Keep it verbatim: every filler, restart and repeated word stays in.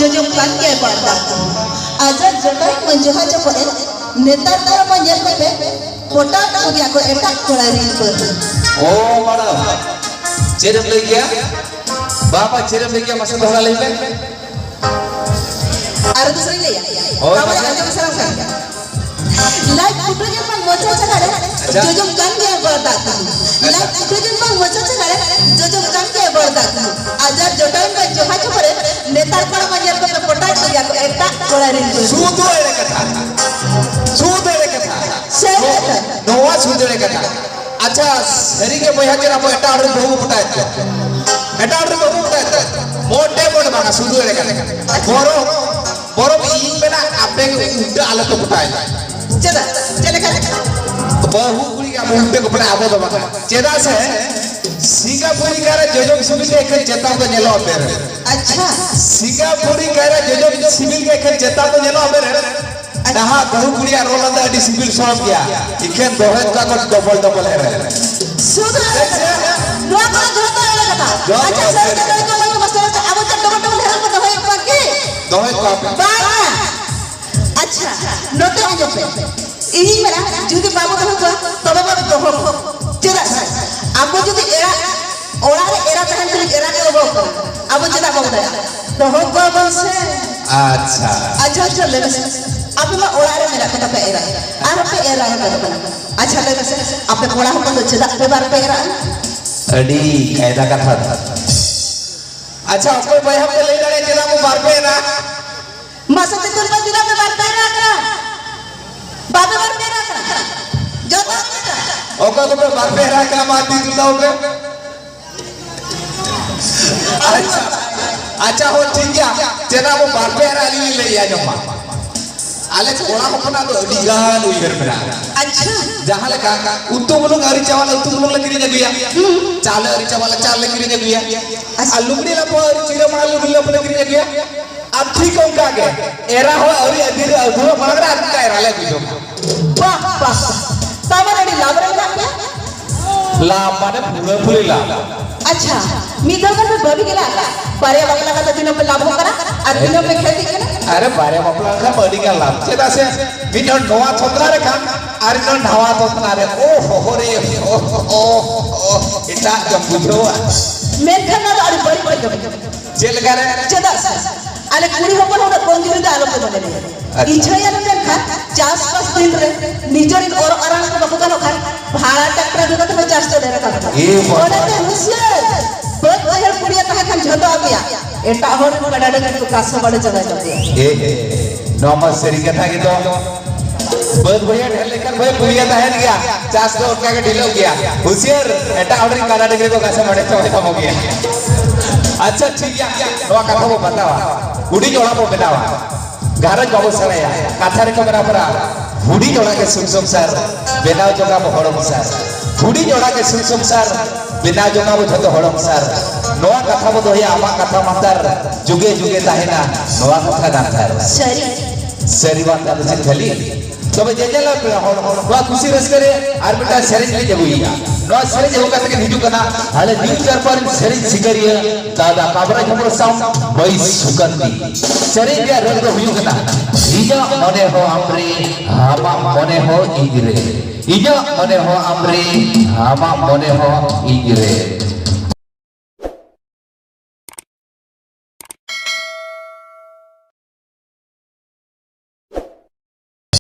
ᱡᱚᱡᱚᱢ ᱠᱟᱱ ᱜᱮᱭᱟᱭ ᱵᱟᱲᱫᱟ᱾ ᱟᱡᱟᱜ ᱡᱚᱴᱟᱣ ᱢᱟᱹᱡᱷᱤ ᱦᱟᱡᱚ ᱠᱚ ᱮᱱ, ᱱᱮᱛᱟᱨ ᱫᱚ ᱢᱟ ᱧᱮᱞ ᱠᱚᱯᱮ, ᱯᱚᱴᱟᱣ ᱠᱚ ᱜᱮᱭᱟ ᱠᱚ ᱮᱴᱟᱜ ᱠᱚᱲᱟ ᱨᱤᱱ ᱵᱟᱹᱦᱩ᱾ ᱳ ᱢᱟᱲᱟᱝ, ᱪᱮᱫ ᱮᱢ ᱞᱟᱹᱭ ᱠᱮᱭᱟ? ᱵᱟᱵᱟ, ᱪᱮᱫ ᱮᱢ ᱞᱟᱹᱭ ᱠᱮᱭᱟ? ᱢᱟᱥᱮ ᱫᱚᱦᱲᱟ ᱞᱟᱹᱭ ᱢᱮ᱾ ᱟᱨ ᱫᱩᱥᱨᱟᱧ ᱞᱟᱹᱭᱟ᱾ ᱦᱳᱭ, ᱵᱟᱵᱟ, ᱢᱟᱥᱮ᱾ ᱟᱸᱡᱚᱢ ᱥᱟᱱᱟᱢ ᱠᱟᱱ ᱜᱮᱭᱟ᱾ ᱞᱟᱡ ᱯᱷᱩᱴᱟᱹ ᱧᱮᱞ ᱵᱟᱝ ᱢᱚᱪᱟ ᱪᱷᱟᱜᱟᱲ ᱨᱮ, ᱟᱪᱪᱷᱟ᱾ ᱡᱚᱡᱚᱢ ᱠᱟᱱ ᱜᱮᱭᱟ ᱵᱟᱲᱫᱟ ᱠᱩᱞᱩ᱾ ᱟᱪᱪᱷᱟ᱾ ᱞᱟᱡ ᱯᱷᱩᱴᱟᱹ ᱧᱮᱞ ᱵᱟᱝ ᱢᱚᱪᱟ ᱪᱷᱟᱜᱟᱲ ᱨᱮ, ᱡᱚᱡᱚᱢ ᱠᱟᱱ ᱜᱮᱭᱟ ᱵᱟᱲᱫᱟ ᱠᱩᱞᱩ᱾ ᱟᱡᱟᱨ ᱡᱚᱴᱟᱣ ᱵᱟᱝ ᱡᱚᱦᱟ ᱪᱷᱚᱯᱚᱨᱮ, ᱱᱮᱛᱟᱨ ᱠᱚᱲᱟ ᱢᱟ ᱧᱮᱞ ᱠᱚᱯᱮ ᱯᱚᱴᱟᱭ ᱠᱚ ᱜᱮᱭᱟ ᱠᱚ ᱮᱴᱟᱜ ᱠᱚᱲᱟ ᱨᱤᱱ ᱠᱚ᱾ ᱥᱩᱫ ᱮᱲᱮ ᱠᱟᱛᱷᱟ᱾ ᱥᱩᱫ ᱮᱲᱮ ᱠᱟᱛᱷᱟ᱾ ᱥᱟᱹᱨᱤ ᱠᱟᱛᱷᱟ᱾ ᱱᱚᱣᱟ ᱥᱩᱫ ᱮᱲᱮ ᱠᱟᱛᱷᱟ᱾ ᱟᱪᱪᱷᱟ, ᱥᱟᱹᱨᱤ ᱜᱮ ᱵᱚᱭᱦᱟ ᱪᱮᱫ ᱟᱵᱚ ᱮᱴᱟᱜ ᱦᱚᱲ ᱨᱮᱱ ᱵᱟᱹᱦᱩ ᱵᱚ ᱯᱚᱴᱟᱭᱮᱫ ᱠᱚᱣᱟ? ᱮᱴᱟᱜ ᱦᱚᱲ ᱨᱮᱱ ᱵᱟᱹᱦᱩ ᱵᱚ ᱯᱚᱴᱟᱭᱮᱫ ᱠᱚᱣᱟ? ᱢᱚᱴᱮ ᱢᱚᱴ ᱵᱟᱝᱟ, ᱥᱩᱫ ᱮᱲᱮ ᱠᱟᱛᱷᱟ᱾ ᱵᱚᱨᱚᱝ ᱵᱚᱨᱚᱝ ᱤᱧ ᱢᱮᱱᱟ, ᱟᱯᱮ ᱜᱮ ᱩᱞᱴᱟᱹ ᱟᱞᱚ ᱯᱮ ᱜᱚᱴᱟᱭᱟ᱾ ᱪᱮᱫᱟᱜ? ᱪᱮᱫ ᱞᱮᱠᱟ ᱨᱮ? ᱵᱟᱹᱦᱩ ᱠᱩᱲᱤ ᱜᱮ ᱟᱵᱚ ᱩᱞᱴᱟᱹ ᱠᱚ ᱵᱚᱱᱟ, ᱟᱵᱚ ᱫᱚ ᱵᱟᱝ᱾ ᱪᱮᱫᱟᱜ ᱥᱮ ᱥᱤᱸᱜᱟᱯᱩᱨᱤ ᱠᱟᱨᱮ ᱡᱚᱡᱚᱢ ᱥᱤᱵᱤᱞ ᱜᱮ ᱮᱠᱷᱮᱱ ᱪᱮᱛᱟᱱ ᱫᱚ ᱧᱮᱞᱚᱜᱼᱟ ᱯᱮ ᱨᱮ᱾ ᱟᱪᱪᱷᱟ᱾ ᱥᱤᱸᱜᱟᱯᱩᱨᱤ ᱠᱟᱨᱮ ᱡᱚᱡᱚᱢ ᱥᱤᱵᱤᱞ ᱜᱮ ᱮᱠᱷᱮᱱ ᱪᱮᱛᱟᱱ ᱫᱚ ᱧᱮᱞᱚᱜᱼᱟ ᱯᱮ ᱨᱮ᱾ ᱟᱪᱪᱷᱟ᱾ ᱱᱟᱦᱟᱜ ᱵᱟᱹᱦᱩ ᱠᱩᱲᱤᱭᱟᱜ ᱨᱚᱲ ᱞᱟᱸᱫᱟ ᱟᱹᱰᱤ ᱥᱤᱵᱤᱞ ᱥᱚᱲᱚᱢ ᱜᱮᱭᱟ᱾ ᱮᱠᱷᱮᱱ ᱫᱚᱦᱚᱭᱮᱫ ᱠᱚᱣᱟ ᱠᱚ ᱰᱚᱵᱚᱞ ᱰᱚᱵᱚᱞ ᱮ ᱨᱮ᱾ ᱥᱩᱫᱷᱩ ᱮᱲᱮ ᱠᱟᱛᱷᱟ᱾ ᱱᱚᱣᱟ ᱠᱚᱫᱚ ᱡᱷᱚᱛᱚ ᱮᱲᱮ ᱠᱟᱛᱷᱟ᱾ ᱡᱷᱚᱛᱚ ᱟᱪᱪᱷᱟ, ᱥᱟᱹᱨᱤ ᱮᱲᱮ ᱠᱟᱛᱷᱟ᱾ ᱠᱟᱛᱷᱟ᱾ ᱟᱵᱚ ᱪᱮᱫ ᱰᱚᱵᱚᱞ ᱰᱚᱵᱚᱞ ᱦᱮᱨᱮᱞ ᱠᱚ ᱫᱚᱦᱚᱭᱮᱫ ᱠᱚᱣᱟ ᱠᱤ? ᱫᱚᱦᱚᱭᱮᱫ ᱠᱚᱣᱟ ᱯᱮ᱾ ᱵᱟᱝᱟ᱾ ᱟᱪᱪᱷᱟ, ᱱᱚᱛᱮ ᱟᱸᱡᱚᱢ ᱯᱮ᱾ ᱤᱧᱤᱧ ᱢᱮᱱᱟ, ᱡᱩᱫᱤ ᱵᱟᱵᱚ ᱫᱚᱦᱚ ᱠᱚᱣᱟ, ᱛᱚᱵᱮ ᱵᱚᱱ ᱫᱚᱦᱚ ᱠᱚᱣᱟ᱾ ᱪᱮᱫᱟᱜ ᱥᱮ ᱟᱵᱚ ᱡᱩᱫᱤ ᱮᱨᱟ, ᱚᱲᱟᱜ ᱨᱮ ᱮᱨᱟ ᱛᱟᱦᱮᱱ ᱛᱩᱞᱩᱡ ᱮᱨᱟ ᱜᱮ ᱵᱟᱵᱚ ᱠᱚᱣᱟ, ᱟᱵᱚ ᱪᱮᱫᱟᱜ ᱵᱟᱵᱚ ᱫᱟᱲᱮᱭᱟᱜᱼᱟ? ᱫᱚᱦᱚ ᱠᱚᱣᱟ ᱵᱚᱱ ᱥᱮ᱾ ᱟᱪᱪᱷᱟ᱾ ᱟᱪᱪᱷᱟ, ᱟᱪᱪᱷᱟ, ᱞᱟᱹᱭ ᱢᱮᱥᱮ᱾ ᱟᱯᱮ ᱢᱟ ᱚᱲᱟᱜ ᱨᱮ ᱢᱮᱱᱟᱜ ᱠᱚ ᱛᱟᱯᱮ ᱮᱨᱟ, ᱟᱨ ᱟᱯᱮ ᱮᱨᱟ ᱦᱚᱸ ᱵᱟᱹᱱᱩᱜ ᱠᱟᱱᱟ᱾ ᱟᱪᱪᱷᱟ, ᱞᱟᱹᱭ ᱢᱮᱥᱮ, ᱟᱯᱮ ᱠᱚᱲᱟ ᱦᱚᱯᱚᱱ ᱫᱚ ᱪᱮᱫᱟᱜ ᱯᱮ ᱵᱟᱨ ᱯᱮ ᱮᱨᱟᱜᱼᱟ? ᱟᱹᱰᱤ ᱠᱟᱭᱫᱟ ᱠᱟᱛᱷᱟ ᱫᱚ᱾ ᱟᱪᱪᱷᱟ, ᱚᱠᱚᱭ ᱵᱚᱭᱦᱟ ᱯᱮ ᱞᱟᱹᱭ ᱫᱟᱲᱮᱭᱟᱜᱼᱟ ᱪᱮᱫᱟᱜ ᱵᱚ ᱵᱟᱨ ᱯᱮ ᱮᱨᱟ? ᱢᱟᱥᱮ ᱛᱤᱛᱩᱞ ᱵᱟᱹᱧ ᱫᱤᱱᱟ ᱯᱮ ᱵᱟᱨ ᱯᱮ ᱨᱟᱜᱟ᱾ ᱵᱟᱯᱮ ᱵᱟᱨ ᱯᱮ ᱨᱟᱜᱟ᱾ ᱡᱚᱛᱚ ᱦᱚᱲ ᱜᱮ᱾ ᱚᱠᱚᱭ ᱠᱚᱯᱮ ᱵᱟᱨ ᱯᱮ ᱨᱟᱜᱟ ᱢᱟ ᱛᱤ ᱛᱩᱞᱟᱹᱣ ᱯᱮ᱾ ᱟᱪᱪᱷᱟ, ᱟᱪᱪᱷᱟ, ᱦᱳᱭ, ᱴᱷᱤᱠ ᱜᱮᱭᱟ᱾ ᱪᱮᱫᱟᱜ ᱵᱚ ᱵᱟᱨ ᱯᱮ ᱨᱟᱜᱟ ᱟᱹᱞᱤᱧ ᱞᱤᱧ ᱞᱟᱹᱭ ᱟᱸᱡᱚᱢᱟ᱾ ᱟᱞᱮ ᱠᱚᱲᱟ ᱦᱚᱯᱚᱱᱟᱜ ᱫᱚ ᱟᱹᱰᱤ ᱜᱟᱱ ᱩᱭᱦᱟᱹᱨ ᱢᱮᱱᱟᱜᱼᱟ᱾ ᱟᱪᱪᱷᱟ᱾ ᱡᱟᱦᱟᱸ ᱞᱮᱠᱟ ᱩᱛᱩ ᱵᱩᱞᱩᱝ ᱟᱹᱣᱨᱤ ᱪᱟᱵᱟᱜ ᱞᱮ ᱩᱛᱩ ᱵᱩᱞᱩᱝ ᱞᱮ ᱠᱤᱨᱤᱧ ᱟᱹᱜᱩᱭᱟ᱾ ᱦᱩᱸ᱾ ᱪᱟᱣᱞᱮ ᱟᱹᱣᱨᱤ ᱪᱟᱵᱟᱜ ᱞᱮ ᱪᱟᱣᱞᱮ ᱞᱮ ᱠᱤᱨᱤᱧ ᱟᱹᱜᱩᱭᱟ᱾ ᱟᱪᱪᱷᱟ᱾ ᱟᱨ ᱞᱩᱜᱽᱲᱤ ᱞᱟᱯᱚ ᱟᱹᱣᱨᱤ ᱪᱤᱨᱟᱹ ᱢᱟᱲᱟᱝ ᱞᱩᱜᱽᱲᱤ ᱞᱟᱯᱚ ᱞᱮ ᱠᱤᱨᱤᱧ ᱟᱹᱜᱩᱭᱟ᱾ ᱟᱨ ᱴᱷᱤᱠ ᱚᱱᱠᱟ ᱜᱮ, ᱮᱨᱟ ᱦᱚᱸ ᱟᱹᱣᱨᱤ ᱟᱹᱫᱷᱤᱨ ᱟᱹᱫᱷᱩᱨᱟᱹ ᱢᱟᱲᱟᱝ ᱨᱮ ᱟᱨ ᱢᱤᱫᱴᱟᱝ ᱮᱨᱟ ᱞᱮ ᱟᱹᱜᱩ ᱡᱚᱝᱟ᱾ ᱵᱟᱦ, ᱵᱟᱦ, ᱵᱟᱦ᱾ ᱛᱟᱨ ᱢᱟᱱᱮ ᱟᱹᱰᱤ ᱞᱟᱵᱷ ᱨᱮ ᱢᱮᱱᱟᱜ ᱯᱮᱭᱟ? ᱞᱟᱵᱷ ᱢᱟᱱᱮ ᱯᱩᱨᱟᱹ ᱯᱩᱨᱤ ᱞᱟᱵᱷ᱾ ᱟᱪᱪᱷᱟ, ᱢᱤᱫ ᱫᱷᱟᱣ ᱜᱟᱱ ᱯᱮ ᱵᱟᱹᱜᱤ ᱠᱮᱫᱟ, ᱵᱟᱨᱭᱟ ᱵᱟᱯᱞᱟ ᱠᱟᱛᱮ ᱛᱤᱱᱟᱹᱜ ᱯᱮ ᱞᱟᱵᱷᱚᱜ ᱠᱟᱱᱟ? ᱟᱨ ᱫᱤᱱᱟᱹᱢ ᱮ ᱠᱷᱮᱛᱤᱜ ᱠᱟᱱᱟ᱾ ᱟᱨᱮ, ᱵᱟᱨᱭᱟ ᱵᱟᱯᱞᱟ ᱞᱮᱱᱠᱷᱟᱱ ᱢᱟ ᱟᱹᱰᱤ ᱜᱟᱱ ᱞᱟᱵᱷ᱾ ᱪᱮᱫᱟᱜ ᱥᱮ ᱢᱤᱫ ᱦᱚᱲ ᱱᱚᱣᱟ ᱛᱷᱚᱛᱱᱟ ᱨᱮ ᱠᱷᱟᱱ ᱟᱨ ᱢᱤᱫ ᱦᱚᱲ ᱱᱟᱣᱟ ᱛᱷᱚᱛᱱᱟ ᱨᱮ, ᱳ ᱦᱳ ᱦᱳ ᱨᱮ, ᱳ, ᱳ, ᱳ, ᱮᱴᱟᱜ ᱜᱮᱢ ᱵᱩᱡᱷᱟᱹᱣᱟ᱾ ᱢᱮᱱᱠᱷᱟᱱ ᱱᱚᱣᱟ ᱫᱚ ᱟᱹᱰᱤ ᱵᱟᱹᱲᱤᱡ ᱯᱮ ᱠᱟᱹᱢᱤ ᱠᱟᱱᱟ᱾ ᱪᱮᱫ ᱞᱮᱠᱟ ᱨᱮ? ᱪᱮᱫᱟᱜ ᱥᱮ ᱟᱞᱮ ᱠᱩᱲᱤ ᱦᱚᱯᱚᱱ ᱩᱱᱟᱹᱜ ᱠᱚᱢᱡᱩᱨᱤ ᱫᱚ ᱟᱞᱚ ᱯᱮ ᱢᱚᱱᱮ ᱞᱮᱭᱟ᱾ ᱟᱪᱪᱷᱟ᱾ ᱤᱪᱪᱷᱟᱹᱭᱟᱞᱮ ᱢᱮᱱᱠᱷᱟᱱ ᱪᱟᱥᱵᱟᱥ ᱫᱤᱱ ᱨᱮ ᱱᱤᱡᱮᱨᱤᱱ ᱚᱨᱚᱜ ᱟᱨᱟᱬ ᱠᱚ ᱵᱟᱠᱚ ᱜᱟᱱᱚᱜ ᱠᱷᱟᱱ ᱵᱷᱟᱲᱟ ᱴᱨᱟᱠᱴᱟᱨ ᱟᱹᱜᱩ ᱠᱟᱛᱮ ᱦᱚᱸ ᱪᱟᱥ ᱫᱚ ᱞᱮ ᱨᱟᱠᱟᱵ ᱮᱫᱟ᱾ ᱮ ᱵᱟᱵᱟ᱾ ᱚᱱᱟᱛᱮ ᱦᱩᱸᱥᱤᱭᱟᱹᱨ, ᱵᱟᱹᱫᱽ ᱵᱟᱹᱭᱦᱟᱹᱲ ᱯᱩᱲᱤᱭᱟᱹ ᱛᱟᱦᱮᱸ ᱠᱷᱟᱱ ᱡᱷᱚᱛᱚ ᱟᱯᱮᱭᱟᱜ᱾ ᱮᱴᱟᱜ ᱦᱚᱲ ᱨᱮᱱ ᱠᱟᱰᱟ ᱰᱟᱹᱝᱨᱤ ᱠᱚ ᱠᱟᱥᱟ ᱵᱟᱲᱮ ᱪᱟᱵᱟ ᱪᱟᱵᱟᱭᱟ᱾ ᱮ, ᱱᱚᱣᱟ ᱢᱟ ᱥᱟᱹᱨᱤ ᱠᱟᱛᱷᱟ ᱜᱮ ᱫᱚ᱾ ᱵᱟᱹᱫᱽ ᱵᱟᱹᱭᱦᱟᱹᱲ ᱰᱷᱮᱨ ᱞᱮᱠᱷᱟᱱ ᱵᱷᱟᱹᱭ ᱯᱩᱲᱤᱭᱟᱹ ᱛᱟᱦᱮᱱ ᱜᱮᱭᱟ, ᱪᱟᱥ ᱫᱚ ᱚᱱᱠᱟ ᱜᱮ ᱰᱷᱤᱞᱟᱹᱜ ᱜᱮᱭᱟ᱾ ᱦᱩᱸᱥᱤᱭᱟᱹᱨ, ᱮᱴᱟᱜ ᱦᱚᱲ ᱨᱮᱱ ᱠᱟᱰᱟ ᱰᱟᱹᱝᱨᱤ ᱠᱚ ᱠᱟᱥᱟ ᱵᱟᱲᱮ ᱪᱟᱵᱟ ᱛᱟᱵᱚ ᱜᱮᱭᱟ᱾ ᱟᱪᱪᱷᱟ, ᱴᱷᱤᱠ ᱜᱮᱭᱟ, ᱱᱚᱣᱟ ᱠᱟᱛᱷᱟ ᱵᱚ ᱵᱟᱛᱟᱣᱟ, ᱦᱩᱰᱤᱧ ᱚᱲᱟᱜ ᱵᱚ ᱵᱮᱱᱟᱣᱟ᱾ ᱜᱷᱟᱨᱚᱸᱡᱽ ᱵᱟᱵᱚ ᱥᱮᱬᱟᱭᱟ᱾ ᱠᱟᱛᱷᱟ ᱨᱮᱠᱚ ᱢᱮᱱᱟ ᱯᱟᱨᱟ, ᱦᱩᱰᱤᱧ ᱚᱲᱟᱜ ᱜᱮ ᱥᱩᱠ ᱥᱚᱝᱥᱟᱨ, ᱵᱮᱱᱟᱣ ᱡᱚᱝ ᱟᱵᱚ ᱦᱚᱲ ᱥᱚᱝᱥᱟᱨ᱾ ᱦᱩᱰᱤᱧ ᱚᱲᱟᱜ ᱜᱮ ᱥᱩᱠ ᱥᱚᱝᱥᱟᱨ, ᱵᱮᱱᱟᱣ ᱡᱚᱝ ᱟᱵᱚ ᱡᱷᱚᱛᱚ ᱦᱚᱲ ᱥᱚᱝᱥᱟᱨ᱾ ᱱᱚᱣᱟ ᱠᱟᱛᱷᱟ ᱵᱚ ᱫᱚᱦᱚᱭᱟ, ᱟᱢᱟᱜ ᱠᱟᱛᱷᱟ ᱢᱟᱱᱛᱟᱨ ᱡᱩᱜᱮ ᱡᱩᱜᱮ ᱛᱟᱦᱮᱱᱟ ᱱᱚᱣᱟ ᱠᱟᱛᱷᱟ ᱜᱟᱱᱛᱷᱟᱨ᱾ ᱥᱟᱹᱨᱤ᱾ ᱥᱟᱹᱨᱤ ᱵᱟᱝ ᱠᱟᱱ ᱥᱮ ᱠᱷᱟᱹᱞᱤ? ᱛᱚᱵᱮ ᱡᱮᱡᱮᱞ ᱯᱮᱲᱟ ᱦᱚᱲ, ᱱᱚᱣᱟ ᱠᱩᱥᱤ ᱨᱟᱹᱥᱠᱟᱹ ᱨᱮ ᱟᱨ ᱢᱤᱫᱴᱟᱝ ᱥᱮᱨᱮᱧ ᱞᱤᱧ ᱟᱹᱜᱩᱭᱮᱫᱼᱟ᱾ ᱱᱚᱣᱟ ᱥᱮᱨᱮᱧ ᱟᱹᱜᱩ ᱠᱟᱛᱮ ᱠᱤᱱ ᱦᱤᱡᱩᱜ ᱠᱟᱱᱟ ᱟᱞᱮ ᱱᱤᱭᱩ ᱪᱟᱨᱯᱟ ᱨᱮᱱ ᱥᱮᱨᱮᱧ ᱥᱤᱠᱟᱹᱨᱤᱭᱟᱹ ᱫᱟᱫᱟ ᱠᱟᱵᱨᱟᱡᱽ ᱦᱮᱢᱵᱨᱚᱢ ᱥᱟᱶ ᱢᱟᱹᱭ ᱥᱩᱠᱟᱱᱛᱤ᱾ ᱥᱮᱨᱮᱧ ᱨᱮᱭᱟᱜ ᱨᱟᱹᱲ ᱫᱚ ᱦᱩᱭᱩᱜ ᱠᱟᱱᱟ, ᱤᱧᱟᱹᱜ ᱢᱚᱱᱮ ᱦᱚᱸ ᱟᱢᱨᱮ, ᱟᱢᱟᱜ ᱢᱚᱱᱮ ᱦᱚᱸ ᱤᱧᱨᱮ᱾ ᱤᱧᱟᱹᱜ ᱢᱚᱱᱮ ᱦᱚᱸ ᱟᱢᱨᱮ, ᱟᱢᱟᱜ ᱢᱚᱱᱮ ᱦᱚᱸ ᱤᱧᱨᱮ᱾